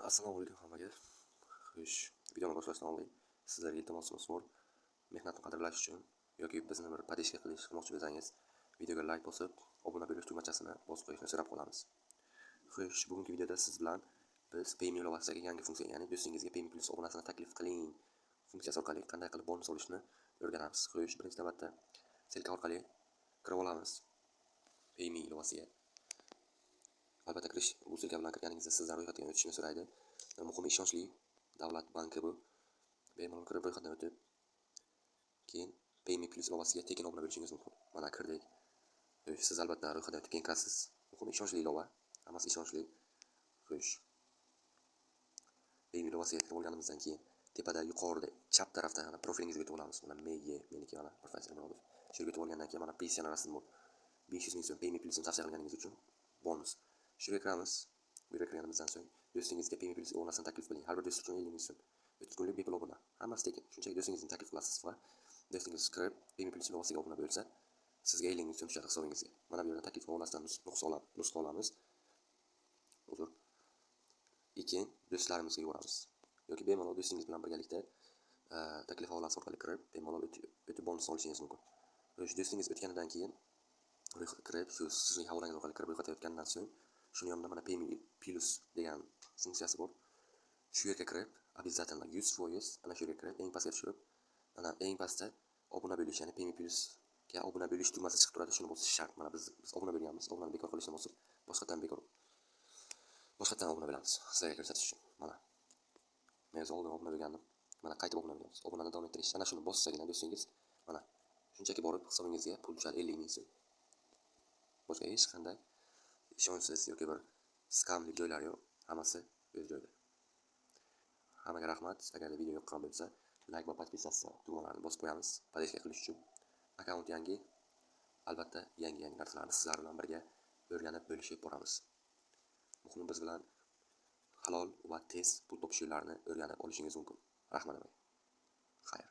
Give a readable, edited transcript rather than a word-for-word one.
Assalomu alaykum hammaga. Xo'sh, videoni boshlashdan oldin sizlarga iltimosimiz bor. Mehnatni qadrlash uchun yoki bizni bir поддержка qilmoqchi bo'lsangiz, videoga layk bosib, obuna bo'lish tugmachasini bosib qo'yishni so'rab qolamiz. Xo'sh, bugungi videoda siz bilan biz Payme ilovasidagi yangi funksiya, ya'ni do'stingizga Payme Plus obunasini taklif qiling funksiyasi orqali qanday qilib bonus olishni o'rganamiz. Xo'sh, birinchi navbatda ссылка orqali kirib olamiz Payme ilovasiga. Albatta, kirish bu ссылка bilan kirganingizda sizdan ro'yxatdan o'tishni so'raydi. Muhimi, ishonchli davlat banki bu. Bemalol kirib, ro'yxatdan o'tib, keyin Payme Plus ilovasiga tekin obuna bo'lishingiz mumkin. Mana, kirdik. Xo'sh, siz albatta ro'yxatdan o'tib, keyin kirasiz. Muhimi, ishonchli ilova. Hammasi ishonchli. Xo'sh. Payme ilovasiga kirib olganimizdan keyin tepada, yuqorida, chap tarafda mana profilingizga o'tib olamiz. Mana MG meniki, mana professor Murodov. Shu yerga o'tib olgandan keyin mana pensiyani rasmi bor. 500 ming so'm Payme Plusni tavsiya qilganingiz uchun bonus. Shu yerga kiramiz. Bu yerga kirganimizdan so'ng do'stingizga Payme Plus obunasini taklif qiling. Har bir do'st uchun 50 ming so'm. 30 kunlik bepul obuna. Hammasi tekin. Shunchaki do'stingizni taklif qilasiz va do'stingiz kirib Payme Plus ilovasiga obuna bo'lsa, sizga 50 ming so'm tushadi hisobingizga. Mana bu yerda taklif obunasidan nusxa olamiz. Uzr. Keyin do'stlarimizga yuboramiz. Yoki bemalol do'stingiz bilan birgalikda taklif havolasi orqali kirib, bemalol o'tib bonus olishingiz mumkin. O'sha do'stingiz o'tganidan keyin kirib, shu sizning havolangiz orqali kirib ro'yxatdan o'tgandan so'ng, shuni yonida mana Payme Plus degan funksiyasi bor. Shu yerga kirib, обязательно 100% ana shu yerga kirib, eng pastga tushirib, mana eng pastda obuna bo'lish, ya'ni Payme Plusga obuna bo'lish tugmasi chiqib turadi. Shuni bosish shart. Mana biz obuna bo'lganmiz. Obunani bekor qilishni bosib, boshqatdan obuna bo'lamiz sizlarga ko'rsatish uchun. Mana. Men o'zi oldin obuna bo'lgandim. Mana, qaytib obuna bo'lamiz. Obunani davom ettirish. Ana shuni bossagina do'stingiz, mana shunchaki borib hisobingizga pul tushadi, 50 ming so'm. Boshqa hech qanday ishonchsiz yoki bir skamlik joylari yo'q. Hammasi o'z joyida. Hammaga rahmat. Agar video yoqqan bo'lsa, layk va подписаться tugmalarini bosib qo'yamiz поддержка qilish uchun. Akkaunt yangi, albatta yangi yangi narsalarni sizlar bilan birga o'rganib, bo'lishib boramiz. Muhimi, biz bilan halol va tez pul topish yo'llarini o'rganib olishingiz mumkin. Rahmat hammaga. Xayr.